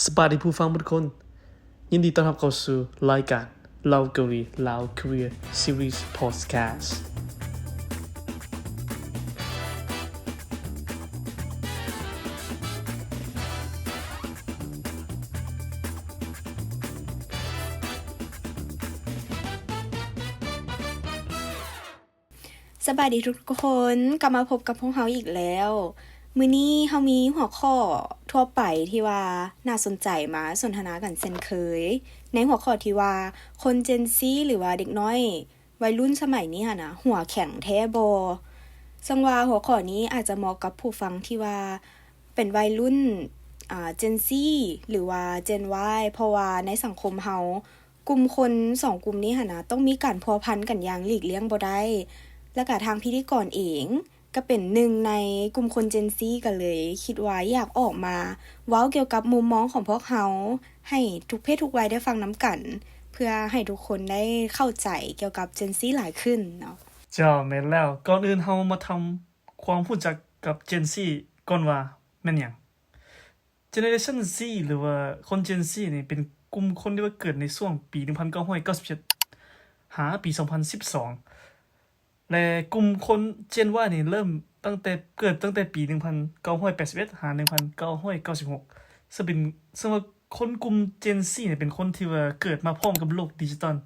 ສະບາຍດີຜູ້ຟັງທຸກຄົນ, ຍິນດີຕ້ອນຮັບເຂົ້າສູ່ລາຍການ Lao Career Lao Career Series Podcast. ສະບາຍດີທຸກໆຄົນ, ກັບມາພົບກັບພວກເຮົາອີກແລ້ວ. ມື້ນີ້ເຮົາມີຫົວຂໍ້ທົ່ວໄປທີ່ວ່າໜ້າສົນໃຈມາສົນທະນາກັນເຊັ່ນເຄີຍ, ໃນຫົວຂໍ້ທີ່ວ່າ ຄົນ Gen Z ຫຼືວ່າເດັກນ້ອຍໄວລຸ້ນສະໄໝນີ້ຫັ້ນນະ ຫົວແຂງແທ້ບໍ່? ເຊິ່ງວ່າຫົວຂໍ້ນີ້ອາດຈະເໝາະກັບຜູ້ຟັງທີ່ວ່າເປັນໄວລຸ້ນ ອາ Gen Z ຫຼືວ່າ Gen Y ເພາະວ່າໃນສັງຄົມເຮົາ ກຸ່ມຄົນສອງກຸ່ມນີ້ຫັ້ນນະ ຕ້ອງມີການພົວພັນກັນຢ່າງຫຼີກລ່ຽງບໍ່ໄດ້. ແລ້ວກະທາງພິທີກອນເອງກະເປັນໜຶ່ງໃນກຸ່ມຄົນ Gen Z ກະເລີຍຄິດວ່າຢາກອອກມາເວົ້າກ່ຽວກັບມຸມມອງຂອງພວກເຮົາ ໃຫ້ທຸກເພດທຸກໄວໄດ້ຟັງນຳກັນ ເພື່ອໃຫ້ທຸກຄົນໄດ້ເຂົ້າໃຈກ່ຽວກັບ Gen Z ຫຼາຍຂຶ້ນເນາະ. ເຈົ້າ, ແມ່ນແລ້ວ. ກ່ອນອື່ນເຮົາມາທຳຄວາມຮູ້ຈັກກັບ Gen Z ກ່ອນວ່າແມ່ນຫຍັງ? Generation Z ຫຼືວ່າຄົນ Gen Z ນີ້ເປັນກຸ່ມຄົນທີ່ວ່າເກີດໃນຊ່ວງປີໜຶ່ງພັນເກົ້າຮ້ອຍເກົ້າສິບເຈັດ ຫາປີສອງພັນສິບສອງ ແລະ ກຸ່ມຄົນ Gen Y ນີ້ເລີ່ມຕັ້ງແຕ່ ເກີດຕັ້ງແຕ່ປີໜຶ່ງພັນເກົ້າຮ້ອຍແປດສິບເອັດ ຫາໜຶ່ງພັນເກົ້າຮ້ອຍເກົ້າສິບຫົກ ເຊິ່ງເປັນ ເຊິ່ງວ່າຄົນກຸ່ມ Gen Z ນີ້ເປັນຄົນທີ່ວ່າເກີດມາພ້ອມກັບໂລກດິຈິຕອນ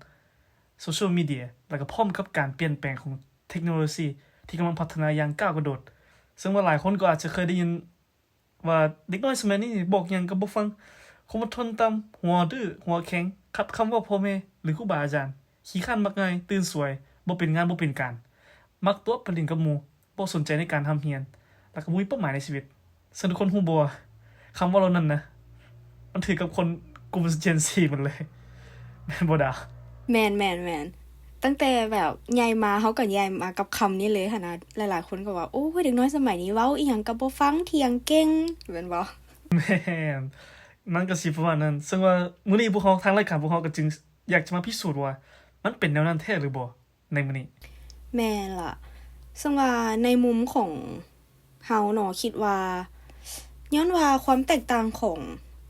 ໂຊຊຽວມີເດຍ ແລ້ວກໍພ້ອມກັບການປ່ຽນແປງຂອງເທັກໂນໂລຊີທີ່ກຳລັງພັດທະນາຢ່າງກ້າວກະໂດດ. ເຊິ່ງວ່າຫຼາຍຄົນກໍອາດຈະເຄີຍໄດ້ຍິນ ວ່າເດັກນ້ອຍສະໄໝນີ້ບອກຫຍັງກໍບໍ່ຟັງ, ຄວາມອົດທົນຕ່ຳ, ຫົວດື້, ຫົວແຂງ, ຂັດຄຳເວົ້າພໍ່ແມ່ ຫຼື ຄູບາອາຈານ, ຂີ້ຄ້ານ, ມັກງ່າຍ, ຕື່ນສວຍ, ບໍ່ເປັນງານບໍ່ເປັນການ, ມັກຕົວະໄປຫຼິ້ນກັບໝູ່, ບໍ່ສົນໃຈໃນການຮ່ຳຮຽນ ແລ້ວກໍບໍ່ມີເປົ້າໝາຍໃນຊີວິດ. ເຊິ່ງທຸກຄົນຮູ້ບໍ່ວ່າ ຄຳເວົ້າເຫຼົ່ານັ້ນນະ ມັນຖືກກັບຄົນກຸ່ມ Gen Z ໝົດເລີຍ ແມ່ນບໍ່ດາວ? ແມ່ນໆໆ ຕັ້ງແຕ່ແບບໃຫຍ່ມາ ເຮົາກໍໃຫຍ່ມາກັບຄຳນີ້ເລີຍຫັ້ນນະ. ຫຼາຍໆຄົນກໍວ່າ ໂອ້ຍ ເດັກນ້ອຍສະໄໝນີ້ເວົ້າອີ່ຫຍັງກໍບໍ່ຟັງ ຖຽງເກັ່ງ ແມ່ນບໍ່? ແມ່ນ, ມັນກໍຊິປະມານນັ້ນ. ເຊິ່ງວ່າມື້ນີ້ພວກເຮົາ ທາງລາຍການພວກເຮົາກໍຈຶ່ງຢາກຈະມາພິສູດວ່າມັນເປັນແນວນັ້ນແທ້ຫຼືບໍ່ໃນມື້ນີ້. ແມ່ນລະ, ເຊິ່ງວ່າໃນມຸມຂອງ ເຮົາເນາະ ຄິດວ່າ ຍ້ອນວ່າຄວາມແຕກຕ່າງຂອງ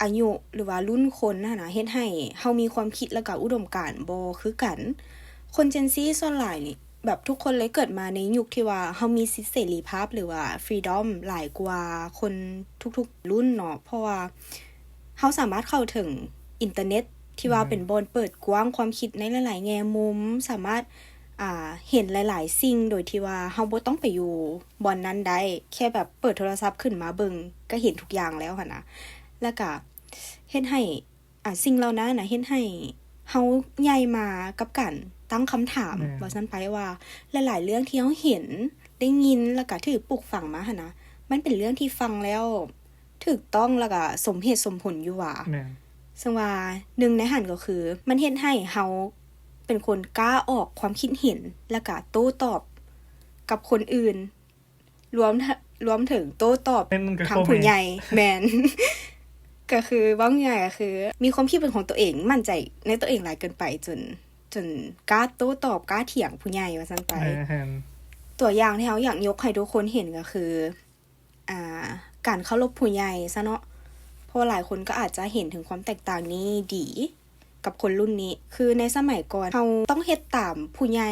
ອາຍຸ ຫຼືວ່າລຸ້ນຄົນຫັ້ນນະ ເຮັດໃຫ້ເຮົາມີຄວາມຄິດ ແລ້ວກະອຸດົມການບໍ່ຄືກັນ. ຄົນ Gen Z ສ່ວນຫຼາຍນີ້ ແບບທຸກຄົນເລີຍເກີດມາໃນຍຸກທີ່ວ່າເຮົາມີສິດເສລີພາບ ຫຼືວ່າ freedom ຫຼາຍກວ່າຄົນທຸກໆລຸ້ນເນາະ, ເພາະວ່າເຮົາສາມາດເຂົ້າເຖິງອິນເຕີເນັດ ທີ່ວ່າ ແມ່ນ ເປັນບ່ອນເປີດກວ້າງຄວາມຄິດໃນຫຼາຍໆແງ່ມຸມ, ສາມາດ ອ່າ ເຫັນຫຼາຍໆສິ່ງໂດຍທີ່ວ່າເຮົາບໍ່ຕ້ອງໄປຢູ່ບ່ອນນັ້ນໄດ້, ແຄ່ແບບເປີດໂທລະສັບຂຶ້ນມາເບິ່ງກໍເຫັນທຸກຢ່າງແລ້ວຫັ້ນນະ. ແລ້ວກະເຮັດໃຫ້ ອ່າ ສິ່ງເຫຼົ່ານັ້ນນະ ເຮັດໃຫ້ເຮົາໃຫຍ່ມາກັບການຕັ້ງຄຳຖາມ ແມ່ນ ວ່າຊັ້ນໄປ ວ່າຫຼາຍໆເລື່ອງທີ່ເຮົາເຫັນ ໄດ້ຍິນ ແລ້ວກະຖືກປູກຝັງມາຫັ້ນນະ ມັນເປັນເລື່ອງທີ່ຟັງແລ້ວ ຖືກຕ້ອງ ແລ້ວກະສົມເຫດສົມຜົນຢູ່ຫວາ? ແມ່ນ. ເຊິ່ງວ່າໜຶ່ງໃນຫັ້ນກໍຄື ມັນເຮັດໃຫ້ເຮົາເປັນຄົນກ້າອອກຄວາມຄິດເຫັນ ແລ້ວກະໂຕ້ຕອບກັບຄົນອື່ນ ລວມ ລວມເຖິງໂຕ້ຕອບ ແມ່ນ ມັນກໍ ທາງຜູ້ໃຫຍ່ ແມ່ນ ກໍຄືເວົ້າງ່າຍໆ ກໍຄືມີຄວາມຄິດເປັນຂອງຕົວເອງ ໝັ້ນໃຈໃນຕົວເອງຫຼາຍເກີນໄປ ຈົນ ຈົນກ້າໂຕ້ຕອບ ກ້າຖຽງຜູ້ໃຫຍ່ວ່າຊັ້ນໄປ. ແມ່ນ. ຕົວຢ່າງທີ່ເຮົາຢາກຍົກໃຫ້ທຸກຄົນເຫັນກໍຄື ອ່າ ການເຄົາລົບຜູ້ໃຫຍ່ຊະເນາະ, ເພາະວ່າຫຼາຍຄົນກໍອາດຈະເຫັນເຖິງຄວາມແຕກຕ່າງນີ້ດີກັບຄົນລຸ້ນນີ້. ຄືໃນສະໄໝກ່ອນ ເຮົາຕ້ອງເຮັດຕາມຜູ້ໃຫຍ່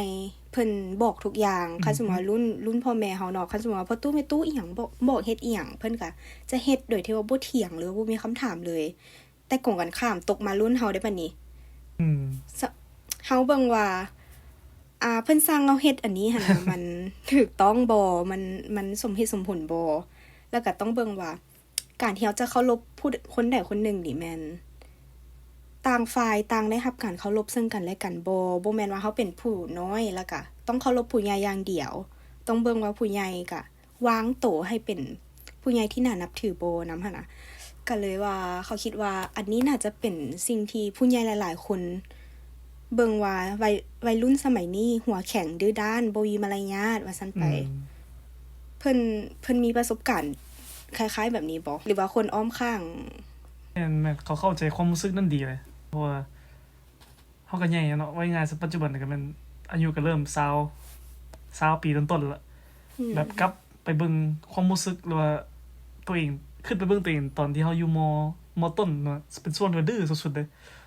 ເພິ່ນບອກທຸກຢ່າງ. ອືມ ຄັນສົມມຸດວ່າລຸ້ນ ລຸ້ນພໍ່ແມ່ເຮົາເນາະ, ຄັນສົມມຸດວ່າພໍ່ຕູ້ແມ່ຕູ້ອີ່ຫຍັງບອກ ບອກເຮັດອີ່ຫຍັງ ເພິ່ນກໍຈະເຮັດໂດຍທີ່ວ່າບໍ່ຖຽງ ຫຼືວ່າບໍ່ມີຄຳຖາມເລີຍ. ແຕ່ກົງກັນຂ້າມ ຕົກມາລຸ້ນເຮົາເດ້ບັດນີ້ ອືມ ສະ ເຮົາເບິ່ງວ່າ ອ່າ ເພິ່ນສັ່ງເຮົາເຮັດອັນນີ້ຫັ້ນນະ ມັນຖືກຕ້ອງບໍ່? ມັນ ມັນສົມເຫດສົມຜົນບໍ່? ແລ້ວກໍຕ້ອງເບິ່ງວ່າ ການທີ່ເຮົາຈະເຄົາລົບຜູ້ ຄົນໃດຄົນໜຶ່ງນີ້ ແມ່ນຕ່າງຝ່າຍຕ່າງໄດ້ຮັບການເຄົາລົບເຊິ່ງກັນແລະກັນບໍ່? ບໍ່ແມ່ນວ່າເຮົາເປັນຜູ້ນ້ອຍ ແລ້ວກໍຕ້ອງເຄົາລົບຜູ້ໃຫຍ່ຢ່າງດຽວ, ຕ້ອງເບິ່ງວ່າຜູ້ໃຫຍ່ກະ ວາງໂຕໃຫ້ເປັນຜູ້ໃຫຍ່ທີ່ໜ້ານັບຖືບໍ່ນຳຫັ້ນນະ. ກໍເລີຍວ່າເຂົາຄິດວ່າອັນນີ້ໜ້າຈະເປັນສິ່ງທີ່ຜູ້ໃຫຍ່ຫຼາຍໆຄົນເບິ່ງວ່າ ໄວ ໄວລຸ້ນສະໄໝນີ້ຫົວແຂງ ດື້ດ້ານ ບໍ່ມີມາລະຍາດ ວ່າຊັ້ນໄປ. ອືມ ເພິ່ນ ເພິ່ນມີປະສົບການຄ້າຍໆແບບນີ້ບໍ່ ຫຼືວ່າຄົນອ້ອມຂ້າງ? ແມ່ນໆ ເຂົາເຂົ້າໃຈຄວາມຮູ້ສຶກນັ້ນດີເລີຍ ເພາະວ່າ ເຮົາກໍໃຫຍ່ແລ້ວເນາະ ເວົ້າງ່າຍໆ ປັດຈຸບັນນີ້ກໍແມ່ນອາຍຸກໍເລີ່ມຊາວ ຊາວປີຕົ້ນໆແລ້ວ. ອືມ ແບບກັບໄປເບິ່ງຄວາມຮູ້ສຶກ ຫຼືວ່າຕົວເອງ ຄິດໄປເບິ່ງຕົວເອງຕອນທີ່ເຮົາຢູ່ ມໍ ມໍຕົ້ນເນາະ ເປັນຊ່ວງທີ່ວ່າດື້ສຸດໆເດ້.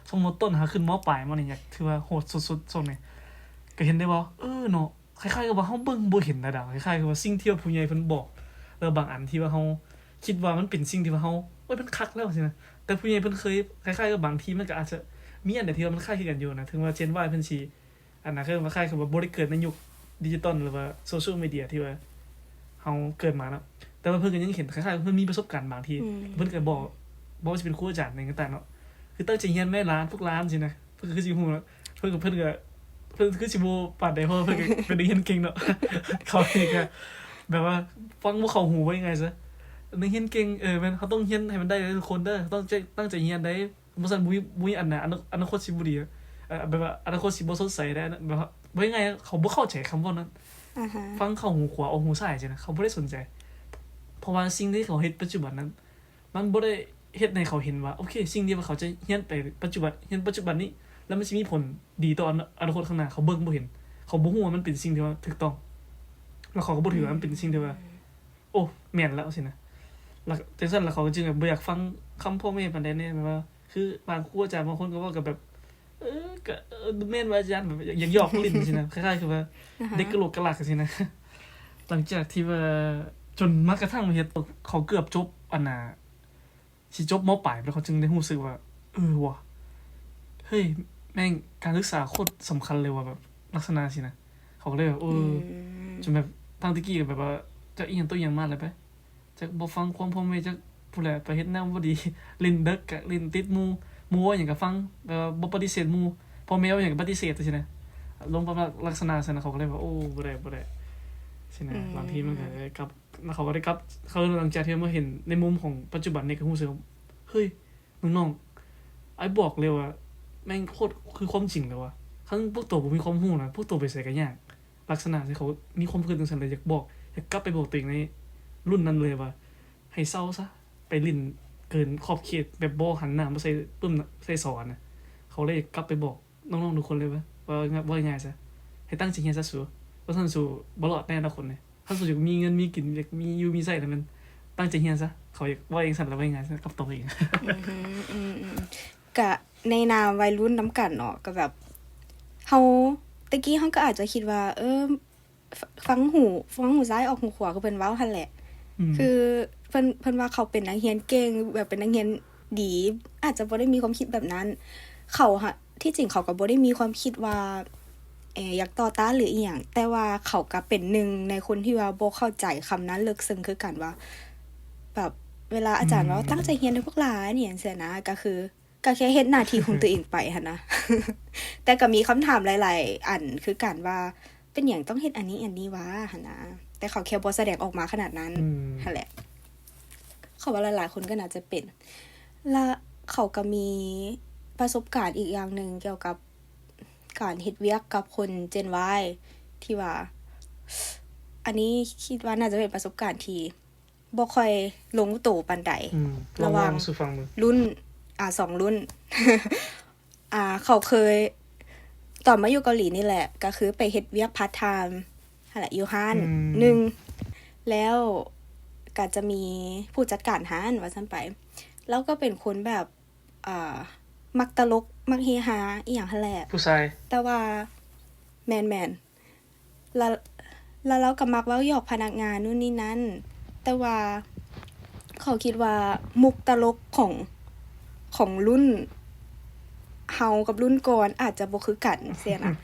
ຊ່ວງມໍຕົ້ນຫາຂຶ້ນມໍປາຍມານີ້ ຢາກ ຖືວ່າໂຫດສຸດໆຊ່ວງນີ້. ກໍເຫັນໄດ້ວ່າ ເອີເນາະ ຄ້າຍໆກັບວ່າເຮົາເບິ່ງບໍ່ເຫັນນະດາວ ຄ້າຍໆກັບວ່າສິ່ງທີ່ວ່າຜູ້ໃຫຍ່ເພິ່ນບອກ ແລ້ວບາງອັນທີ່ວ່າເຮົາຄິດວ່າມັນເປັນສິ່ງທີ່ວ່າເຮົາ ໂອ້ຍ ມັນຄັກແລ້ວຊີ້ນະ. ແຕ່ຜູ້ໃຫຍ່ເພິ່ນເຄີຍ ຄ້າຍໆກັບບາງທີມັນກໍອາດຈະມີອັນໃດທີ່ວ່າມັນຄ້າຍຄືກັນຢູ່ນະ. ເຖິງວ່າ Gen Y ເພິ່ນຊິ ອັນນັ້ນຄືວ່າຄ້າຍຄືວ່າບໍ່ໄດ້ເກີດໃນຍຸກດິຈິຕອນ ຫຼືວ່າໂຊຊຽວມີເດຍທີ່ວ່າເຮົາເກີດມາເນາະ ແຕ່ວ່າເພິ່ນກໍຍັງເຫັນຄ້າຍໆ ເພິ່ນມີປະສົບການບາງທີ່ ອືມ ເພິ່ນກໍບອກ ບໍ່ວ່າຊິເປັນຄູອາຈານຫຍັງກໍຕາມເນາະ ຄືຕັ້ງໃຈຮຽນແມ້ຫຼານ ພວກຫຼານຊີ້ນະ ເພິ່ນກໍຄືຊິຮູ້ເນາະ ເພິ່ນກໍ ເພິ່ນກໍ ເພິ່ນຄືຊິບໍ່ປານໃດ ເພາະວ່າເພິ່ນກໍເປັນນັກຮຽນເກັ່ງເນາະ ເຂົາເອງກໍແບບວ່າຟັງບໍ່ເຂົ້າຫູ ເວົ້າງ່າຍໆຊະ ນັກຮຽນເກັ່ງ ເອີ ແມ່ນ ເຮົາຕ້ອງຮຽນໃຫ້ມັນໄດ້ເດີທຸກຄົນເດີ ຕ້ອງໃຈ ຕັ້ງໃຈຮຽນໄດ໋. ບໍ່ຊັ້ນບໍ່ມີ ບໍ່ມີອັນນະ ອະນາ ອະນາຄົດຊິບໍ່ດີ ເອີ ແບບວ່າອະນາຄົດຊິບໍ່ສົດໃສໄດ໋ ແບບວ່າ ເວົ້າງ່າຍໆ ເຂົາບໍ່ເຂົ້າໃຈຄຳເວົ້ານັ້ນ ອາຮະ ຟັງເຂົ້າຫູຂວາອອກຫູຊ້າຍຊີ້ນະ ເຂົາບໍ່ໄດ້ສົນໃຈ ເພາະວ່າສິ່ງທີ່ເຂົາເຮັດປັດຈຸບັນນັ້ນ ມັນບໍ່ໄດ້ເຮັດໃຫ້ເຂົາເຫັນວ່າ ໂອເຄ ສິ່ງທີ່ວ່າເຂົາຈະຮຽນໄປປັດຈຸບັນ ຮຽນປັດຈຸບັນນີ້ ແລ້ວມັນຊິມີຜົນດີຕໍ່ອະນາ ອະນາຄົດຂ້າງໜ້າ ເຂົາເບິ່ງບໍ່ເຫັນ ເຂົາບໍ່ຮູ້ວ່າມັນເປັນສິ່ງທີ່ວ່າຖືກຕ້ອງ ແລ້ວເຂົາກໍບໍ່ຖືວ່າມັນເປັນສິ່ງທີ່ວ່າ ອືມ ໂອ້ ແມ່ນແລ້ວຊີ້ນະ ແລ້ວຈັ່ງຊັ້ນ ແລ້ວເຂົາກໍຈຶ່ງແບບບໍ່ຢາກຟັງຄຳພໍ່ແມ່ປານໃດແດ່ ແບບວ່າ ຄືບາງຄູອາຈານບາງຄົນກໍເວົ້າກັບແບບ ເອີ ກໍ ເອີ ແມ່ນວ່າອາຈານ ແບບຢາກ ຢາກຢອກຫຼິ້ນຊີ້ນະ ຄ້າຍໆຄືວ່າ ອາຮະ ເດັກກະໂຫຼກກະລາກຊີ້ນະ. ຫຼັງຈາກທີ່ວ່າ ຈົນມາກະທັ່ງເຮັດ ເຂົາເກືອບຈົບ ອັນນ່າ ຊິຈົບ ມ.ປາຍ ແລ້ວເຂົາຈຶ່ງໄດ້ຮູ້ສຶກວ່າ ເອີຫວາ ເຮີ້ຍ ແມ່ງການສຶກສາໂຄດສຳຄັນເລີຍວ່າ ແບບລັກສະນະຊີ້ນະ ເຂົາກໍເລີຍແບບ ເອີ ອືມ ຈົນແບບ ທັງແຕ່ກີ້ກໍແບບວ່າ ຈັກອີ່ຫຍັງໂຕອີ່ຫຍັງມາແລ້ວໄປ ຈັກບໍ່ຟັງຄວາມພໍ່ແມ່ ຈັກຜູ້ໃດໄປເຮັດແນວບໍ່ດີ ຫຼິ້ນເດິກກະຫຼິ້ນຕິດໝູ່ ໝູ່ເວົ້າຫຍັງກະຟັງ ແບບວ່າບໍ່ປະຕິເສດໝູ່ ພໍ່ແມ່ເວົ້າຫຍັງກະປະຕິເສດຊີ້ນະ ລົງປະມານລັກສະນະຊັ້ນນະ ເຂົາກໍເລີຍວ່າ ໂອ້ ບໍ່ໄດ້ ບໍ່ໄດ້ຊີ້ນະ ອືມ ບາງທີມັນກໍໄດ້ກັບ ແລ້ວເຂົາກໍໄດ້ກັບ ເຂົາ ຫຼັງຈາກທີ່ມາເຫັນໃນມຸມຂອງປັດຈຸບັນນີ້ ກໍຮູ້ສຶກວ່າ ເຮີ້ຍ ນ້ອງໆ ອ້າຍບອກເລີຍວ່າ ແມ່ງໂຄດຄືຄວາມຈິງເລີຍວ່າ ຄັນພວກໂຕບໍ່ມີຄວາມຮູ້ນະ ພວກໂຕໄປໃສກໍຍາກ ລັກສະນະທີ່ເຂົາມີຄວາມຄິດຈັ່ງຊັ້ນ ແລ້ວຢາກບອກ ຢາກກັບໄປບອກຕົວເອງໃນລຸ້ນນັ້ນເລີຍວ່າ ໃຫ້ເຊົາຊະ ໄປຫຼິ້ນເກີນຂອບເຂດ ແບບບໍ່ຫັນໜ້າມາໃສ່ປຶ້ມ ໃສ່ສອນນະ ເຂົາເລີຍກັບໄປບອກ ນ້ອງໆທຸກຄົນເລີຍວ່າ ເວົ້າງ່າຍໆຊະ ໃຫ້ຕັ້ງໃຈຮຽນຊະສູ ບໍ່ຊັ້ນສູບໍ່ລອດໃນອະນາຄົດເລີຍ ຄັນສູຢາກມີເງິນມີກິນ ຢາກມີຢູ່ມີໃຊ້ນະ ແມ່ນຕັ້ງໃຈຮຽນຊະ ເຂົາຢາກເວົ້າຈັ່ງຊັ້ນລະ ເວົ້າງ່າຍໆຊະ ກັບຕົວເອງ ອືມ ອືມ ອືມ ກະໃນນາມໄວລຸ້ນນຳກັນເນາະ ກະແບບ ເຮົາ ແຕ່ກີ້ເຮົາກະອາດຈະຄິດວ່າ ເອີ ຟັງຫູ ຟັງຫູຊ້າຍອອກຫູຂວາ ຄືເພິ່ນເວົ້າຫັ້ນແຫຼະ ອືມ ຄືເພິ່ນ ເພິ່ນວ່າເຂົາເປັນນັກຮຽນເກັ່ງ ແບບເປັນນັກຮຽນດີ ອາດຈະບໍ່ໄດ້ມີຄວາມຄິດແບບນັ້ນ ເຂົາຫະ ທີ່ຈິງເຂົາກໍບໍ່ໄດ້ມີຄວາມຄິດວ່າ ເອີ ຢາກຕໍ່ຕ້ານ ຫຼື ອີ່ຫຍັງ ແຕ່ວ່າເຂົາກໍເປັນໜຶ່ງໃນຄົນທີ່ວ່າບໍ່ເຂົ້າໃຈຄຳນັ້ນເລິກເຊິ່ງຄືກັນວ່າ ແບບເວລາອາຈານເວົ້າ ອືມ ຕັ້ງໃຈຮຽນເດີພວກຫຼາ ອີ່ຫຍັງຊີ້ນະ ກໍຄື ກໍແຄ່ເຮັດໜ້າທີ່ຂອງຕົວເອງໄປຫັ້ນນະ ແຕ່ກໍມີຄຳຖາມຫຼາຍໆອັນຄືກັນວ່າ ເປັນຫຍັງຕ້ອງເຮັດອັນນີ້ອັນນີ້ຫວາຫັ້ນນະ ແຕ່ເຂົາແຄ່ບໍ່ສະແດງອອກມາຂະໜາດນັ້ນ ອືມ ຫັ້ນແຫຼະ ເຂົາວ່າຫຼາຍໆຄົນກໍໜ້າຈະເປັນ ລະເຂົາກໍມີປະສົບການອີກຢ່າງໜຶ່ງກ່ຽວກັບການເຮັດວຽກກັບຄົນ Gen Y ທີ່ວ່າ ອັນນີ້ຄິດວ່າໜ້າຈະເປັນປະສົບການທີ່ ບໍ່ຄ່ອຍລົງໂຕປານໃດ ອືມ ລະຫວ່າງ ລອງເວົ້າສູ່ຟັງເບິ່ງ ລຸ້ນ ອ່າ ສອງລຸ້ນ ອ່າ ເຂົາເຄີຍ ຕອນມາຢູ່ເກົາຫຼີນີ້ແຫຼະ ກະຄືໄປເຮັດວຽກພາດທາມຫັ້ນແຫຼະ ຢູ່ຮ້ານ ອືມ ໜຶ່ງ ແລ້ວກະຈະມີຜູ້ຈັດການຮ້ານວ່າຊັ້ນໄປ ລາວກໍເປັນຄົນແບບ ອ່າ ມັກຕະຫຼົກ ມັກເຮຮາ ອີ່ຫຍັງຫັ້ນແຫຼະ ຜູ້ຊາຍ ແຕ່ວ່າ ແມ່ນໆ ລະ ລະລາວກໍມັກເວົ້າຫຍອກພະນັກງານນູ້ນນີ້ນັ້ນ ແຕ່ວ່າເຂົາຄິດວ່າມຸກຕະຫຼົກຂອງ ຂອງລຸ້ນເຮົາກັບລຸ້ນກ່ອນອາດຈະບໍ່ຄືກັນຊີ້ນະ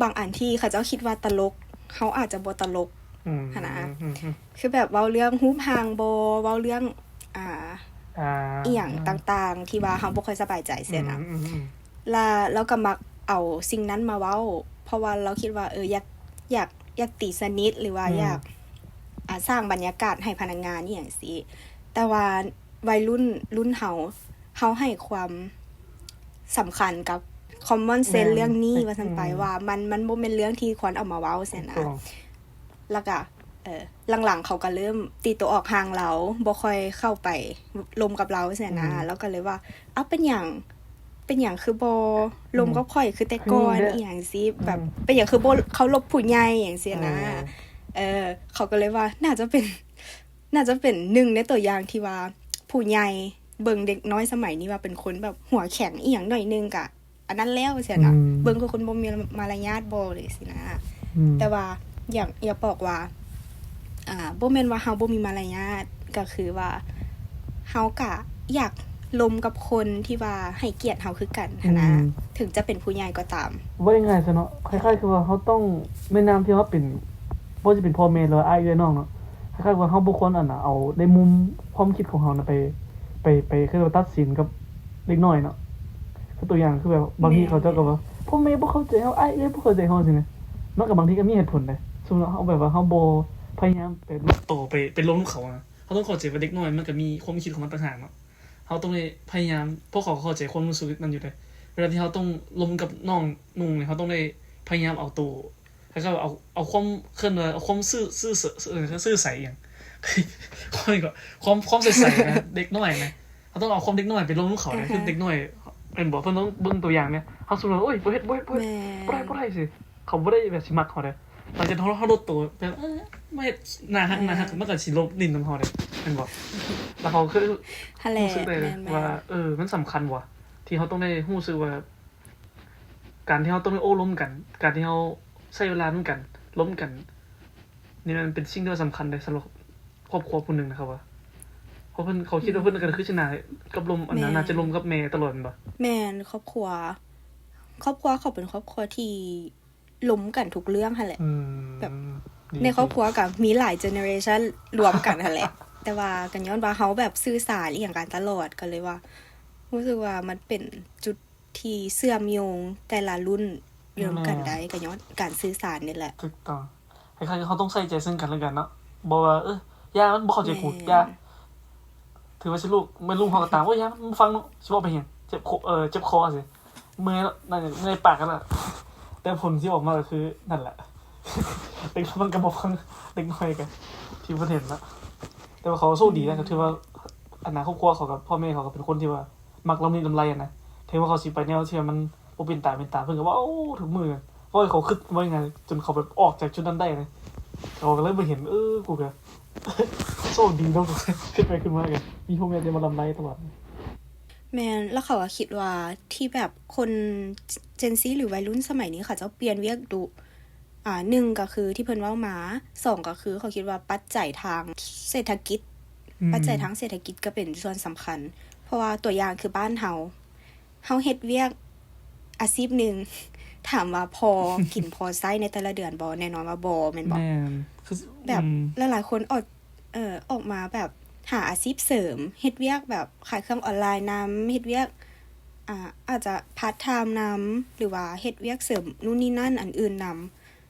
ບາງອັນທີ່ເຂົາເຈົ້າຄິດວ່າຕະຫຼົກ ເຮົາອາດຈະບໍ່ຕະຫຼົກ ອືມ ຫັ້ນນະ ອືມ ອືມ ຄືແບບເວົ້າເລື່ອງຮູບຮ່າງບໍ ເວົ້າເລື່ອງ ອ່າ ອ່າ ອີ່ຫຍັງຕ່າງໆ ທີ່ວ່າເຮົາບໍ່ຄ່ອຍສະບາຍໃຈຊີ້ນະ ອືມ ລະລາວກໍມັກເອົາສິ່ງນັ້ນມາເວົ້າ ເພາະວ່າລາວຄິດວ່າ ເອີ ຢາກ ຢາກ ຢາກຕີສະໜິດ ຫຼືວ່າ ອືມ ຢາກ ອ່າ ສ້າງບັນຍາກາດໃຫ້ພະນັກງານອີ່ຫຍັງຊີ້ ແຕ່ວ່າໄວລຸ້ນລຸ້ນເຮົາ ເຮົາໃຫ້ຄວາມສຳຄັນກັບ common sense ແມ່ນ ເລື່ອງນີ້ ອືມ ວ່າຊັ້ນໄປ ອືມ ວ່າມັນ ມັນບໍ່ແມ່ນເລື່ອງທີ່ຄວນເອົາມາເວົ້າຊີ້ນະ ຖືກຕ້ອງ ລະກະ ເອີ ຫຼັງໆເຂົາກໍເລີ່ມຕີຕົວອອກຫ່າງລາວ ບໍ່ຄ່ອຍເຂົ້າໄປລົມກັບລາວຊີ້ນະ ອືມ ລາວກໍເລີຍວ່າ ເອົ້າ ເປັນຫຍັງ ເປັນຫຍັງຄືບໍ່ລົມກັບຂ້ອຍຄືແຕ່ກ່ອນ ອືມ ອີ່ຫຍັງຊີ້ ອືມ ແບບ ເປັນຫຍັງຄືບໍ່ເຄົາລົບຜູ້ໃຫຍ່ ຫຍັງຊີ້ນະ ເອີ ເອີ ເຂົາກໍເລີຍວ່າ ໜ້າຈະເປັນ ໜ້າຈະເປັນໜຶ່ງໃນຕົວຢ່າງທີ່ວ່າຜູ້ໃຫຍ່ ເບິ່ງເດັກນ້ອຍສະໄໝນີ້ວ່າເປັນຄົນແບບຫົວແຂງອີ່ຫຍັງໜ້ອຍໜຶ່ງກະອັນນັ້ນແລ້ວຊີ້ນະ ອືມ ເບິ່ງຄືຄົນບໍ່ມີມາລະຍາດບໍ່ເລີຍຊີ້ນະ ອືມ ແຕ່ວ່າຢາກ ຢາກບອກວ່າ ອ່າ ບໍ່ແມ່ນວ່າເຮົາບໍ່ມີມາລະຍາດ ກໍຄືວ່າເຮົາກະຢາກລົມກັບຄົນທີ່ວ່າໃຫ້ກຽດເຮົາຄືກັນຫັ້ນນະ ອືມ ເຖິງຈະເປັນຜູ້ໃຫຍ່ກໍຕາມ. ເວົ້າງ່າຍໆຊະເນາະ ຄ້າຍໆຄືວ່າເຮົາຕ້ອງ ໃນນາມທີ່ເຮົາເປັນ ບໍ່ວ່າຈະເປັນພໍ່ແມ່ ຫຼືວ່າອ້າຍເອື້ອຍນ້ອງເນາະ ຄ້າຍໆວ່າເຮົາບໍ່ຄວນ ອັນນ່າ ເອົາໃນມຸມຄວາມຄິດຂອງເຮົານະ ໄປ ໄປ ໄປ ເອີ້ນວ່າຕັດສິນກັບເດັກນ້ອຍເນາະ ຄືຕົວຢ່າງຄືແບບບາງທີເຂົາເຈົ້າກໍວ່າ ພໍ່ແມ່ບໍ່ເຂົ້າໃຈເຮົາ ອ້າຍເອື້ອຍບໍ່ເຂົ້າໃຈເຮົາ ຊີ້ນະ ມັນກໍບາງທີກໍມີເຫດຜົນເດ້ ສົມມຸດວ່າເຮົາແບບວ່າເຮົາບໍ່ພະຍາຍາມໄປລຸກໂຕ ໄປ ໄປລົມນຳເຂົານະ ເຮົາຕ້ອງເຂົ້າໃຈວ່າເດັກນ້ອຍມັນກໍມີຄວາມຄິດຂອງມັນຕ່າງຫາກເນາະ ເຮົາຕ້ອງໄດ້ພະຍາຍາມ ເພາະເຂົາກໍເຂົ້າໃຈຄວາມຮູ້ສຶກນັ້ນຢູ່ເດ້ ເວລາທີ່ເຮົາຕ້ອງລົມກັບນ້ອງນຸ່ງນີ້ ເຮົາຕ້ອງໄດ້ພະຍາຍາມເອົາໂຕ ແລ້ວກໍເອົາ ເອົາຄວາມ ເອີ້ນວ່າເອົາຄວາມຊື່ ຊື່ ຊື່ ຊື່ໃສອີ່ຫຍັງ ຄວາມ ຄວາມ ຄວາມໃສໆນະ ເດັກນ້ອຍນະ ເຮົາຕ້ອງເອົາຄວາມເດັກນ້ອຍໄປລົມນຳເຂົາເດ້ ຄືເດັກນ້ອຍແມ່ນບໍ່ ເພິ່ນຕ້ອງເບິ່ງຕົວຢ່າງເນາະ ເຮົາສົມມຸດວ່າ ໂອ້ຍ ບໍ່ເຮັດ ບໍ່ເຮັດ ບໍ່ເຮັດ ບໍ່ໄດ້ ບໍ່ໄດ້ ບໍ່ໄດ້ ບໍ່ໄດ້ ຊິ ເຂົາບໍ່ໄດ້ແບບຊິມັກເຮົາເດ້ ຫຼັງຈາກທີ່ເຮົາ ເຮົາຫຼຸດໂຕແບບ ເອີ ມາເຮັດໜ້າຮັກ ໜ້າຮັກ ມັນກໍຊິລົມຫຼິ້ນນຳເຮົາເດ້ ແມ່ນບໍ່ ແລ້ວເຂົາຄື ຫັ້ນແຫຼະ ຮູ້ສຶກໄດ້ເລີຍວ່າ ເອີ ມັນສຳຄັນວ່າ ທີ່ເຮົາຕ້ອງໄດ້ຮູ້ສຶກວ່າ ການທີ່ເຮົາຕ້ອງໄດ້ໂອ້ລົມກັນ ການທີ່ເຮົາໃຊ້ເວລານຳກັນ ລົມກັນ ນີ້ມັນເປັນສິ່ງທີ່ວ່າສຳຄັນເດ້ ສຳລັບຄອບຄົວຜູ້ໜຶ່ງນະ ເຂົາວ່າ ເພາະເພິ່ນ ເຂົາຄິດວ່າເພິ່ນກໍຄືຊິໜ້າກັບລົມ ອັນນັ້ນ ໜ້າຈະລົມກັບແມ່ຕະຫຼອດແມ່ນບໍ່? ແມ່ນ ຄອບຄົວ ຄອບຄົວເຂົາເປັນຄອບຄົວທີ່ລົມກັນທຸກເລື່ອງຫັ້ນແຫຼະ ອືມ ແບບໃນຄອບຄົວກໍມີຫຼາຍເຈເນເຣຊັນລວມກັນຫັ້ນແຫຼະ ແຕ່ວ່າກໍຍ້ອນວ່າເຮົາແບບສື່ສານອີ່ຫຍັງກັນຕະຫຼອດ ກໍເລີຍວ່າ ຮູ້ສຶກວ່າມັນເປັນຈຸດ ທີ່ເຊື່ອມໂຍງແຕ່ລະລຸ້ນຢູ່ນຳກັນໄດ້ ກໍຍ້ອນການສື່ສານນີ້ແຫຼະ. ຖືກຕ້ອງ ຄ້າຍໆເຮົາຕ້ອງໃສ່ໃຈເຊິ່ງກັນແລະກັນເນາະ ບໍ່ວ່າ ເອີ ຢ່າ ມັນບໍ່ເຂົ້າໃຈກູ ຢ່າ ຖືວ່າຊິລູກ ແມ່ນລູກເຮົາກໍຕາມ ໂອ້ຍ ຢ່າ ມັນບໍ່ຟັງເນາະ ຊິເວົ້າໄປຫຍັງ ເຈັບຄໍ ເອີ ເຈັບຄໍຊິ ເມື່ອຍ ເມື່ອຍປາກກັນລະ ແຕ່ຜົນທີ່ອອກມາກໍຄືນັ້ນແຫຼະ ເດັກມັນກໍບໍ່ຟັງ ເດັກນ້ອຍກໍທີ່ເພິ່ນເຫັນນະ ແຕ່ວ່າເຂົາໂຊກດີນະ ກໍຖືວ່າ ອັນນະ ຄອບຄົວເຂົາກັບພໍ່ແມ່ເຂົາກໍເປັນຄົນທີ່ວ່າ ມັກລຳນິລຳໄລຫັ້ນນະ ເຖິງວ່າເຂົາຊິໄປແນວທີ່ວ່າມັນບໍ່ເປັນຕາເປັນຕາ ເພິ່ນກໍເວົ້າທຸກມື້ ເວົ້າໃຫ້ເຂົາຄິດ ເວົ້າງ່າຍໆ ຈົນເຂົາແບບອອກຈາກຈຸດນັ້ນໄດ້ນະ ເຂົາກໍເລີຍບໍ່ເຫັນ ເອີ ກູກໍໂຊກດີເນາະ ຄິດໄປຄິດມາກໍມີພໍ່ແມ່ທີ່ມາລຳໄລຕະຫຼອດ. ແມ່ນ ແລ້ວເຂົາກໍຄິດວ່າທີ່ແບບຄົນ Gen Z ຫຼືໄວລຸ້ນສະໄໝນີ້ ເຂົາເຈົ້າປ່ຽນວຽກດຸ ອ່າ ໜຶ່ງກໍຄືທີ່ເພິ່ນເວົ້າມາ ສອງກໍຄືເຂົາຄິດວ່າປັດໄຈທາງເສດຖະກິດ ອືມ ປັດໄຈທາງເສດຖະກິດກໍເປັນສ່ວນສຳຄັນ ເພາະວ່າຕົວຢ່າງຄືບ້ານເຮົາ ເຮົາເຮັດວຽກອາຊີບໜຶ່ງ ຖາມວ່າພໍກິນພໍໃຊ້ໃນແຕ່ລະເດືອນບໍ່? ແນ່ນອນວ່າບໍ່ ແມ່ນບໍ່? ແມ່ນ ຄື ແບບ ອືມ ຫຼາຍໆຄົນອອກ ເອີ ອອກມາແບບຫາອາຊີບເສີມ ເຮັດວຽກແບບຂາຍເຄື່ອງອອນລາຍນຳ ເຮັດວຽກ ອ່າ ອາດຈະພາດທາມນຳ ຫຼືວ່າເຮັດວຽກເສີມນູ່ນນີ້ນັ້ນອັນອື່ນນຳ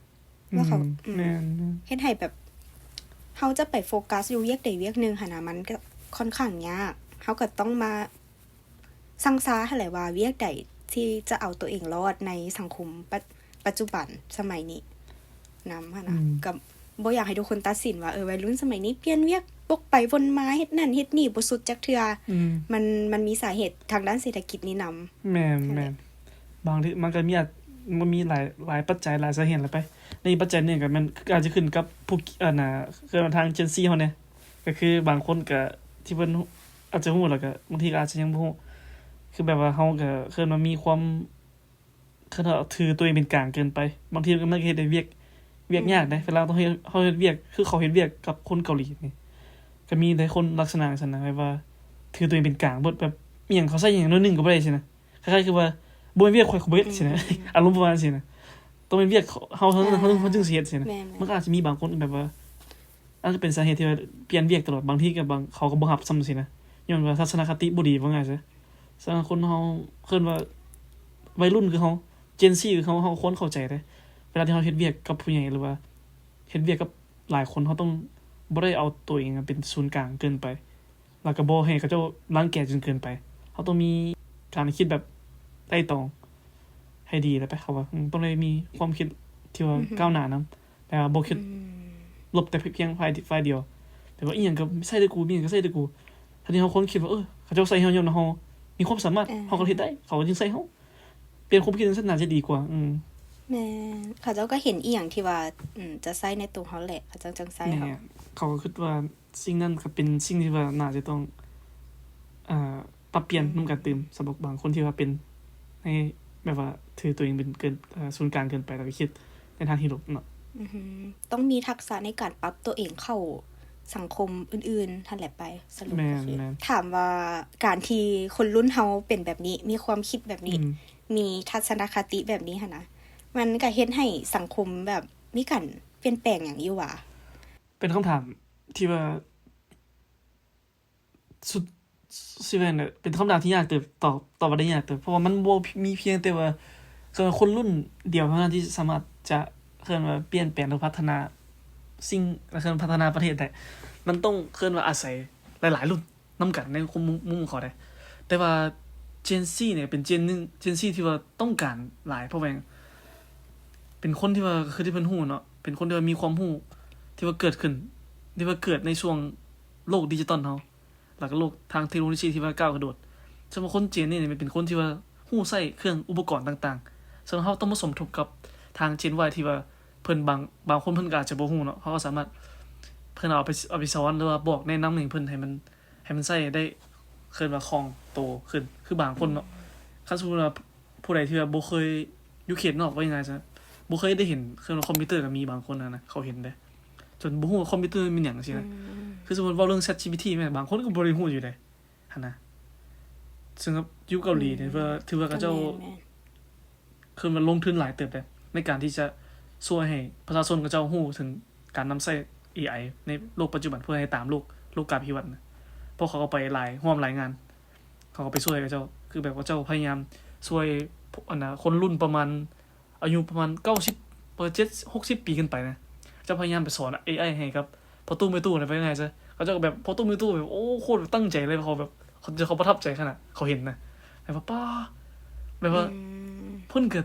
ແລ້ວເຂົາ ອືມ ອືມ ແມ່ນໆ ເຮັດໃຫ້ແບບເຮົາຈະໄປໂຟກັສຢູ່ວຽກໃດວຽກໜຶ່ງຫັ້ນນະ ມັນກໍຄ່ອນຂ້າງຍາກ ເຮົາກໍຕ້ອງມາ ຊັ່ງຊາຫັ້ນແຫຼະວ່າວຽກໃດທີ່ຈະເອົາຕົວເອງລອດໃນສັງຄົມປັດ ປັດຈຸບັນສະໄໝນີ້ນຳຫັ້ນນະ ອືມ ກໍບໍ່ຢາກໃຫ້ທຸກຄົນຕັດສິນວ່າ ເອີ ໄວລຸ້ນສະໄໝນີ້ປ່ຽນວຽກ ວົກໄປວົນມາ ເຮັດນັ້ນເຮັດນີ້ ບໍ່ສຸດຈັກເທື່ອ ອືມ ມັນ ມັນມີສາເຫດທາງດ້ານເສດຖະກິດນີ້ນຳ. ແມ່ນ ຫັ້ນແຫຼະ ແມ່ນ ບາງທີມັນກໍມີ ອາດ ມັນມີຫຼາຍ ຫຼາຍປັດໄຈ ຫຼາຍສາເຫດແຫຼະໄປ ໃນປັດໄຈໜຶ່ງກໍແມ່ນ ອາດຈະຂຶ້ນກັບຜູ້ ອັນນ່າ ເອີ້ນວ່າທາງ Gen Z ເຮົາແດ່ ກໍຄືບາງຄົນກໍທີ່ເພິ່ນອາດຈະຮູ້ ແລ້ວກໍບາງທີກໍອາດຈະຍັງບໍ່ຮູ້ ຄືແບບວ່າເຮົາກໍເອີ້ນວ່າມີຄວາມ ຄັນວ່າຖືຕົວເອງເປັນກາງເກີນໄປ ບາງທີມັນກໍເຮັດໃຫ້ວຽກ ວຽກຍາກເດ້ ອືມ ເວລາເຮົາເຮັດ ເຮົາເຮັດວຽກ ຄືເຂົາເຮັດວຽກກັບຄົນເກົາຫຼີນີ້ ກໍມີຫຼາຍຄົນລັກສະນະຈັ່ງຊັ້ນນະ ແບບວ່າຖືຕົວເອງເປັນກາງເບິດ ແບບອີ່ຫຍັງເຂົາໃສ່ຫຍັງໜ້ອຍໜຶ່ງກໍບໍ່ໄດ້ຊີ້ນະ ຄ້າຍໆຄືວ່າ ບໍ່ແມ່ນວຽກຂ້ອຍ ຂ້ອຍບໍ່ເຮັດຊີ້ນະ ອາລົມປະມານຊີ້ນະ ຕ້ອງເປັນວຽກເຂົາ ເຮົາ ເຮົາ ເຮົາ ເຮົາຈຶ່ງຊິເຮັດຊີ້ນະ ມັນກໍອາດຈະມີບາງຄົນແບບວ່າ ອາດຈະເປັນສາເຫດທີ່ວ່າປ່ຽນວຽກຕະຫຼອດ ບາງທີກໍບາງ ເຂົາກໍບໍ່ຮັບຊ້ຳຊີ້ນະ ຍ້ອນວ່າທັດສະນະຄະຕິບໍ່ດີ ເວົ້າງ່າຍຊະ. ສະນັ້ນຄົນເຮົາ ເອີ້ນວ່າໄວລຸ້ນຄືເຮົາ Gen Z ຄືເຮົາ ເຮົາຄວນເຂົ້າໃຈເດ້ ເວລາທີ່ເຮົາເຮັດວຽກກັບຜູ້ໃຫຍ່ ຫຼືວ່າເຮັດວຽກກັບຫຼາຍຄົນ ເຮົາຕ້ອງບໍ່ໄດ້ເອົາຕົວເອງເປັນສູນກາງເກີນໄປ ແລ້ວກໍບໍ່ໃຫ້ເຂົາເຈົ້າລັງແກຈົນເກີນໄປ ເຮົາຕ້ອງມີການຄິດແບບໄຕ່ຕອງໃຫ້ດີແລ້ວໄປ ເຂົາວ່າ ອືມ ຕ້ອງໄດ້ມີຄວາມຄິດທີ່ວ່າ ອືຮຶ ກ້າວໜ້ານຳ ແບບວ່າບໍ່ຄິດ ອືມ ລົບແຕ່ພຽງຝ່າຍ ຝ່າຍດຽວ ແບບວ່າອີ່ຫຍັງກໍໃສ່ແຕ່ກູ ມີຫຍັງກໍໃສ່ແຕ່ກູ ທັງທີ່ເຮົາຄວນຄິດວ່າ ເອີ ເຂົາເຈົ້າໃສ່ເຮົາຍ້ອນເຮົາມີຄວາມສາມາດ ເອີ ເຮົາກໍເຮັດໄດ້ ເຂົາກໍຈຶ່ງໃສ່ເຮົາ ປ່ຽນຄວາມຄິດຈັ່ງຊັ້ນໜ້າຈະດີກວ່າ ອືມ ແມ່ນ ເຂົາເຈົ້າກໍເຫັນອີ່ຫຍັງທີ່ວ່າ ອືມ ຈະໃຊ້ໃນໂຕເຮົາແຫຼະ ເຂົາເຈົ້າຈັ່ງໃສ່ເຮົາ ແມ່ນ ເຂົາກໍຄິດວ່າ ສິ່ງນັ້ນກໍເປັນສິ່ງທີ່ວ່າໜ້າຈະຕ້ອງ ອ່າ ປັບປ່ຽນນຳກັນຕື່ມ ສຳລັບບາງຄົນທີ່ວ່າເປັນໃນແບບວ່າຖືຕົວເອງເປັນເກີນ ເອີ ສູນກາງເກີນໄປ ແລ້ວກໍຄິດໃນທາງທີ່ລົບເນາະ. ອືຮຶ ຕ້ອງມີທັກສະໃນການປັບຕົວເອງເຂົ້າສັງຄົມອື່ນໆຫັ້ນແຫຼະໄປ. ສະຫຼຸບກໍຄື ແມ່ນໆ ຖາມວ່າການທີ່ຄົນລຸ້ນເຮົາເປັນແບບນີ້ ມີຄວາມຄິດແບບນີ້ ອືມ ມີທັດສະນະຄະຕິແບບນີ້ຫັ້ນນະ ມັນກໍເຮັດໃຫ້ສັງຄົມແບບມີການປ່ຽນແປງຫຍັງຢູ່ຫວາ? ເປັນຄຳຖາມ ທີ່ວ່າ ສຸດ ຊິວ່າແນວໃດ ເປັນຄຳຖາມທີ່ຍາກເຕີບ ຕອບ ຕອບວ່າໄດ້ຍາກເຕີບ ເພາະວ່າມັນບໍ່ມີພຽງແຕ່ວ່າ ເອີ້ນວ່າຄົນລຸ້ນດຽວເທົ່ານັ້ນທີ່ສາມາດຈະ ເອີ້ນວ່າປ່ຽນແປງ ຫຼື ພັດທະນາສິ່ງ ເອີ້ນ ພັດທະນາປະເທດໄດ້. ມັນຕ້ອງ ເອີ້ນວ່າອາໄສຫຼາຍໆລຸ້ນນຳກັນໃນຄວາມມຸມຂອງເຂົາໄດ້. ແຕ່ວ່າ Gen Z ນີ້ເປັນ Gen ໜຶ່ງ Gen Z ທີ່ວ່າຕ້ອງການຫຼາຍ ເພາະວ່າຫຍັງ ເປັນຄົນທີ່ວ່າ ຄືທີ່ເພິ່ນຮູ້ເນາະ ເປັນຄົນທີ່ວ່າມີຄວາມຮູ້ ທີ່ວ່າເກີດຂຶ້ນ ທີ່ວ່າເກີດໃນຊ່ວງໂລກດິຈິຕອນເຮົາ ແລ້ວກໍໂລກທາງເທັກໂນໂລຊີທີ່ວ່າກ້າວກະໂດດ. ສຳລັບຄົນ Gen ນີ້ ແມ່ນເປັນຄົນທີ່ວ່າຮູ້ໃຊ້ເຄື່ອງອຸປະກອນຕ່າງໆ ສ່ວນເຮົາຕ້ອງມາສົມທົບກັບທາງ Gen Y ທີ່ວ່າເພິ່ນບາງ ບາງຄົນເພິ່ນກໍອາດຈະບໍ່ຮູ້ເນາະ ເຮົາກໍສາມາດ ເພິ່ນເອົາໄປ ເອົາໄປສອນ ຫຼືວ່າບອກແນະນຳໃຫ້ເພິ່ນ ໃຫ້ມັນ ໃຫ້ມັນໃຊ້ໄດ້ ເອີ້ນວ່າຄ່ອງໂຕຂຶ້ນ. ຄືບາງຄົນເນາະ ຄັນສົມມຸດວ່າ ຜູ້ໃດທີ່ວ່າບໍ່ເຄີຍຢູ່ເຂດນອກ ເວົ້າງ່າຍໆຊະ ບໍ່ເຄີຍໄດ້ເຫັນເຄື່ອງຄອມພິວເຕີ ກໍມີບາງຄົນຫັ້ນນະ ເຂົາເຫັນເດ້ ຈົນບໍ່ຮູ້ວ່າຄອມພິວເຕີແມ່ນຫຍັງຊີ້ນະ. ອືມ ຄືສົມມຸດເວົ້າເລື່ອງ ChatGPT ແມ່ນ ບາງຄົນກໍບໍ່ໄດ້ຮູ້ຢູ່ເດ້ຫັ້ນນະ. ເຊິ່ງຢູ່ເກົາຫຼີນີ້ ອືມ ຖືວ່າ ຖືວ່າເຂົາເຈົ້າ ແມ່ນໆ ຄືວ່າລົງທຶນຫຼາຍເຕີບເດ້ ໃນການທີ່ຈະຊ່ວຍໃຫ້ປະຊາຊົນເຂົາເຈົ້າຮູ້ເຖິງການນຳໃຊ້ ເອໄອ ໃນໂລກປັດຈຸບັນ ເພື່ອໃຫ້ຕາມໂລກ ໂລກກາພິວັດນະ. ເພາະເຂົາກໍໄປຫຼາຍ ຮ່ວມຫຼາຍງານ ເຂົາກໍໄປຊ່ວຍເຂົາເຈົ້າ ຄືແບບເຂົາເຈົ້າພະຍາຍາມຊ່ວຍ ອັນນະ ຄົນລຸ້ນປະມານ ອາຍຸປະມານເກົ້າສິບ ເອີ ເຈັດ ຫົກສິບປີຂຶ້ນໄປນະ ເຂົາເຈົ້າພະຍາຍາມໄປສອນ ເອໄອ ໃຫ້ກັບພໍ່ຕູ້ແມ່ຕູ້ນະ ເວົ້າງ່າຍໆຊະ. ເຂົາເຈົ້າກໍແບບ ພໍ່ຕູ້ແມ່ຕູ້ແບບ ໂອ້ ໂຄດຕັ້ງໃຈເລີຍ ເຂົາແບບ ເຂົາ ເຂົາປະທັບໃຈຂະໜາດ ເຂົາເຫັນນະ ແບບວ່າ ປ້າ ແບບວ່າ ອືມ ເພິ່ນກໍ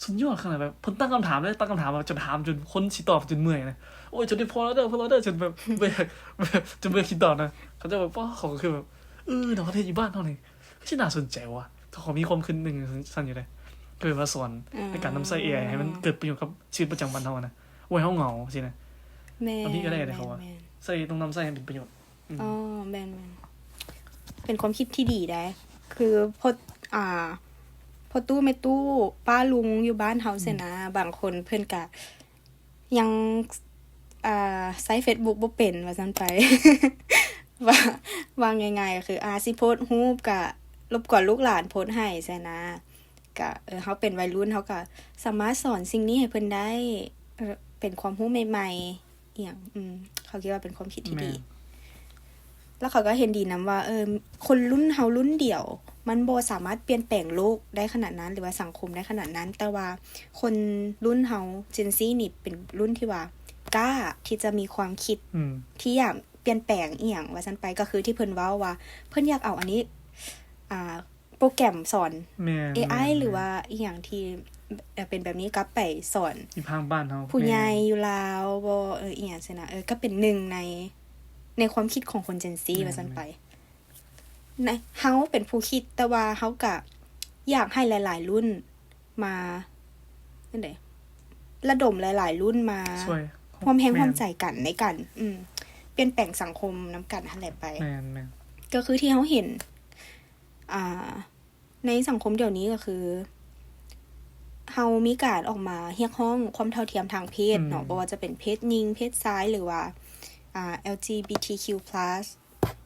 ສຸດຍອດຂະໜາດ ແບບເພິ່ນຕັ້ງຄຳຖາມເລີຍ ຕັ້ງຄຳຖາມແບບຈົນຖາມຈົນຄົນຊິຕອບຈົນເມື່ອຍນະ. ໂອ້ຍ ຈົນໄດ້ພໍແລ້ວເດີ ພໍແລ້ວເດີ ຈົນແບບ ແບບ ແບບ ຈົນບໍ່ຢາກຊິຕອບນະ. ເຂົາເຈົ້າແບບ ປ້າ ເຂົາກໍຄືແບບ ເອີ ນະ ປະເທດຢູ່ບ້ານເຮົານີ້ ຄືຊິໜ້າສົນໃຈວ່າ ເຂົາມີຄວາມຄິດໜຶ່ງຊັ້ນຢູ່ເດ້ ຄືວ່າສອນໃນການນຳໃຊ້ ເອໄອ ໃຫ້ມັນເກີດປະໂຫຍດກັບຊີວິດປະຈຳວັນເຮົານະ ບໍ່ໃຫ້ເຮົາເຫງົາຊີ້ນະ. ແມ່ນ ບາງທີກໍໄດ້ເດ້ ເຂົາວ່າໃຊ້ ຕ້ອງນຳໃຊ້ໃຫ້ເປັນປະໂຫຍດ. ອືມ ອໍ ແມ່ນໆ ເປັນຄວາມຄິດທີ່ດີໄດ໋ ຄື ພໍ່ຕູ້ແມ່ຕູ້ ປ້າລຸງຢູ່ບ້ານເຮົາຊີ້ນະ ອືມ ບາງຄົນເພິ່ນກະ ຍັງ ອ່າ ໃຊ້ເຟສບຸກບໍ່ເປັນວ່າຊັ້ນໄປ ວ່າ ວ່າງ່າຍໆກໍຄື ອ່າ ຊິໂພສຮູບກະລົບກວນລູກຫຼານໂພສໃຫ້ຊັ້ນນະ. ກະ ເອີ ເຮົາເປັນໄວລຸ້ນ ເຮົາກະສາມາດສອນສິ່ງນີ້ໃຫ້ເພິ່ນໄດ້ ເອີ ເປັນຄວາມຮູ້ໃໝ່ໆ ອີ່ຫຍັງ ອືມ ເຂົາຄິດວ່າເປັນຄວາມຄິດທີ່ດີ ແມ່ນ ແລ້ວເຂົາກໍເຫັນດີນຳວ່າ ເອີ ຄົນລຸ້ນເຮົາລຸ້ນດຽວ ມັນບໍ່ສາມາດປ່ຽນແປງໂລກໄດ້ຂະໜາດນັ້ນ ຫຼືວ່າສັງຄົມໄດ້ຂະໜາດນັ້ນ ແຕ່ວ່າຄົນລຸ້ນເຮົາ Gen Z ນີ້ເປັນລຸ້ນທີ່ວ່າກ້າທີ່ຈະມີຄວາມຄິດ ອືມ ທີ່ຢາກປ່ຽນແປງອີ່ຫຍັງວ່າຊັ້ນໄປ ກໍຄືທີ່ເພິ່ນເວົ້າວ່າ ເພິ່ນຢາກເອົາອັນນີ້ ອ່າ ໂປຣແກຣມສອນ ແມ່ນ ເອໄອ ແມ່ນ ຫຼືວ່າອີ່ຫຍັງທີ່ ເອີ ເປັນແບບນີ້ ກັບໄປສອນຢູ່ທາງບ້ານເຮົາ ຜູ້ໃຫຍ່ ແມ່ນ ຢູ່ລາວບໍ່ ເອີ ອີ່ຫຍັງຊີ້ນະ ເອີ ກໍເປັນໜຶ່ງໃນ ໃນຄວາມຄິດຂອງຄົນ Gen Z ແມ່ນ ວ່າຊັ້ນໄປ ໃນ ເຮົາເປັນຜູ້ຄິດ ແຕ່ວ່າເຮົາກະຢາກໃຫ້ຫຼາຍໆລຸ້ນມາ ຈັ່ງໃດ ລະດົມຫຼາຍໆລຸ້ນມາ ຊ່ວຍ ຮ່ວມແຮງ ແມ່ນ ຮ່ວມໃຈກັນໃນການ ອືມ ປ່ຽນແປງສັງຄົມນຳກັນຫັ້ນແຫຼະໄປ ແມ່ນໆ ກໍຄືທີ່ເຮົາເຫັນ ອ່າ ໃນສັງຄົມດຽວນີ້ກໍຄື ເຮົາມີການອອກມາຮຽກຮ້ອງຄວາມເທົ່າທຽມທາງເພດເນາະ ອືມ ບໍ່ວ່າຈະເປັນເພດຍິງ ເພດຊາຍ ຫຼືວ່າ ອ່າ LGBTQ+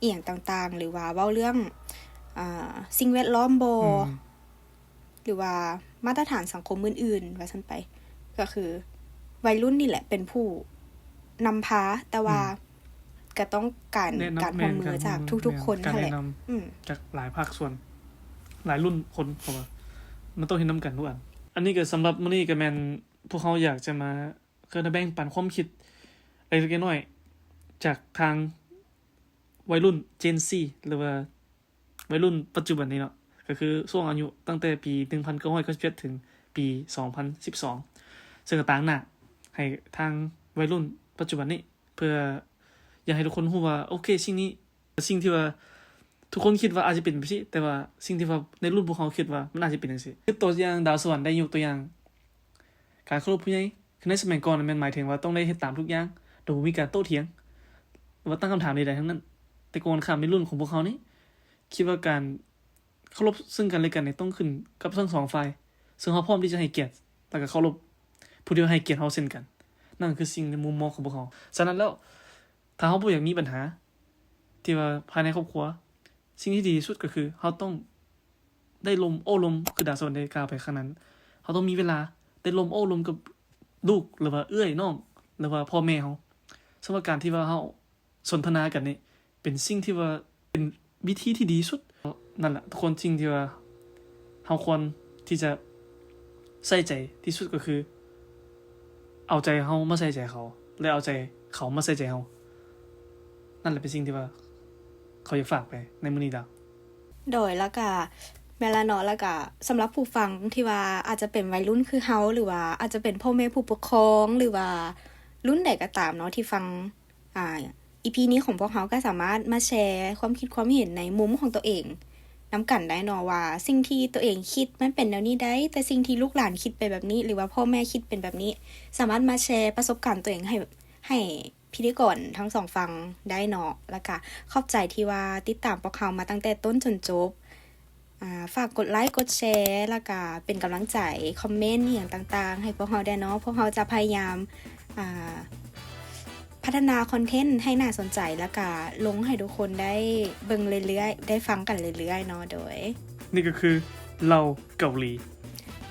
ອີ່ຫຍັງຕ່າງໆ ຫຼືວ່າເວົ້າເລື່ອງ ອ່າ ສິ່ງແວດລ້ອມບໍ່ ອືມ ຫຼືວ່າມາດຕະຖານສັງຄົມອື່ນໆ ວ່າຊັ້ນໄປ ກໍຄືໄວລຸ້ນນີ້ແຫຼະເປັນຜູ້ນຳພາ ແຕ່ວ່າ ອືມ ກໍຕ້ອງການ ແນະນຳ ການຮ່ວມມື ແມ່ນ ຈາກທຸກໆຄົນ ການແນະນຳ ນັ້ນແຫຼະ ອືມ ຈາກຫຼາຍພາກສ່ວນ ຫຼາຍລຸ້ນຄົນ ເພາະວ່າມັນຕ້ອງເຮັດນຳກັນທຸກອັນ. ອັນນີ້ກໍສຳລັບມື້ນີ້ກໍແມ່ນພວກເຮົາຢາກຈະມາ ຄືແບ່ງປັນຄວາມຄິດເລັກໆນ້ອຍໆ ຈາກທາງໄວລຸ້ນ Gen Z ຫຼືວ່າ ໄວລຸ້ນປັດຈຸບັນນີ້ເນາະ ກໍຄືຊ່ວງອາຍຸຕັ້ງແຕ່ປີໜຶ່ງພັນເກົ້າຮ້ອຍເກົ້າສິບເຈັດ ເຖິງປີສອງພັນສິບສອງ ເຊິ່ງກໍຕາງໜ້າໃຫ້ທາງໄວລຸ້ນປັດຈຸບັນນີ້ ເພື່ອຢາກໃຫ້ທຸກຄົນຮູ້ວ່າ ໂອເຄ ສິ່ງນີ້ ສິ່ງທີ່ວ່າທຸກຄົນຄິດວ່າອາດຈະເປັນແບບຊີ້ ແຕ່ວ່າສິ່ງທີ່ວ່າໃນລຸ້ນພວກເຮົາຄິດວ່າມັນອາດຈະເປັນຈັ່ງຊີ້ ຄືຕົວຢ່າງດາວສະຫວັນ ໄດ້ຍົກຕົວຢ່າງການເຄົາລົບຜູ້ໃຫຍ່ ຄືໃນສະໄໝກ່ອນນັ້ນແມ່ນໝາຍເຖິງວ່າຕ້ອງໄດ້ເຮັດຕາມທຸກຢ່າງ ໂດຍບໍ່ມີການໂຕ້ຖຽງ ຫຼືວ່າຕັ້ງຄຳຖາມໃດໆທັງນັ້ນ. ແຕ່ກົງກັນຂ້າມໃນລຸ້ນຂອງພວກເຮົານີ້ ຄິດວ່າການເຄົາລົບເຊິ່ງກັນແລະກັນນີ້ຕ້ອງຂຶ້ນກັບທັງສອງຝ່າຍ, ເຊິ່ງເຮົາພ້ອມທີ່ຈະໃຫ້ກຽດ ແລະກະເຄົາລົບຜູ້ທີ່ໃຫ້ກຽດເຮົາເຊັ່ນກັນ. ນັ້ນຄືສິ່ງໃນມຸມມອງຂອງພວກເຮົາ. ສະນັ້ນແລ້ວ ຖ້າເຮົາບໍ່ຢາກມີບັນຫາທີ່ວ່າພາຍໃນຄອບຄົວ, ສິ່ງທີ່ດີທີ່ສຸດກໍຄືເຮົາຕ້ອງໄດ້ລົມໂອ້ລົມ, ຄືດາສະຫວັນໄດ້ກ່າວໄປຄັ້ງນັ້ນ, ເຮົາຕ້ອງມີເວລາໄດ້ລົມໂອ້ລົມກັບລູກ ຫຼືວ່າເອື້ອຍນ້ອງ ຫຼືວ່າພໍ່ແມ່ເຮົາ. ເຊິ່ງວ່າການທີ່ວ່າເຮົາ ສົນທະນາກັນນີ້ເປັນສິ່ງທີ່ວ່າເປັນວິທີທີ່ດີທີ່ສຸດ. ນັ້ນລະ ທຸກຄົນ, ສິ່ງທີ່ວ່າເຮົາຄວນທີ່ຈະໃສ່ໃຈທີ່ສຸດກໍຄື ເອົາໃຈເຮົາມາໃສ່ໃຈເຂົາ ແລະ ເອົາໃຈເຂົາມາໃສ່ໃຈເຮົາ. ນັ້ນລະເປັນສິ່ງທີ່ວ່າເຂົາຢາກຝາກໄປໃນມື້ນີ້ດາ. ໂດຍ ແລ້ວກະ ແມ່ນລະເນາະ, ແລ້ວກະສຳລັບຜູ້ຟັງທີ່ວ່າອາດຈະເປັນໄວລຸ້ນຄືເຮົາ ຫຼືວ່າອາດຈະເປັນພໍ່ແມ່ຜູ້ປົກຄອງ ຫຼືວ່າລຸ້ນໃດກໍຕາມເນາະ ທີ່ຟັງ ອ່າ ອີພີນີ້ຂອງພວກເຮົາກໍສາມາດມາແຊຄວາມຄິດຄວາມເຫັນໃນມຸມຂອງຕົວເອງນຳກັນໄດ້ເນາະ ວ່າສິ່ງທີ່ຕົວເອງຄິດມັນເປັນແນວນີ້ໃດ໋, ແຕ່ສິ່ງທີ່ລູກຫຼານຄິດເປັນແບບນີ້ ຫຼືວ່າພໍ່ແມ່ຄິດເປັນແບບນີ້, ສາມາດມາແຊປະສົບການຕົວເອງໃຫ້ ໃຫ້ພິທີກອນທັງສອງຝັ່ງໄດ້ເນາະ. ແລ້ວກະຂອບໃຈທີ່ວ່າຕິດຕາມພວກເຮົາມາຕັ້ງແຕ່ຕົ້ນຈົນຈົບ. ອ່າ ຝາກກົດໄລກົດແຊ ແລ້ວກະເປັນກຳລັງໃຈ, ຄອມເມັນອີ່ຫຍັງຕ່າງໆ ໃຫ້ພວກເຮົາແດ່ເນາະ. ພວກເຮົາຈະພະຍາຍາມ ອ່າ ພັດທະນາຄອນເທັນໃຫ້ໜ້າສົນໃຈ ແລ້ວກະລົງໃຫ້ທຸກຄົນໄດ້ເບິ່ງເລື້ອຍໆ ໄດ້ຟັງກັນເລື້ອຍໆເນາະ. ໂດຍ ນີ້ກໍຄືລາວເກົາຫຼີ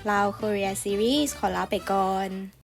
Lao Korea Series ຂໍລາໄປກ່ອນ.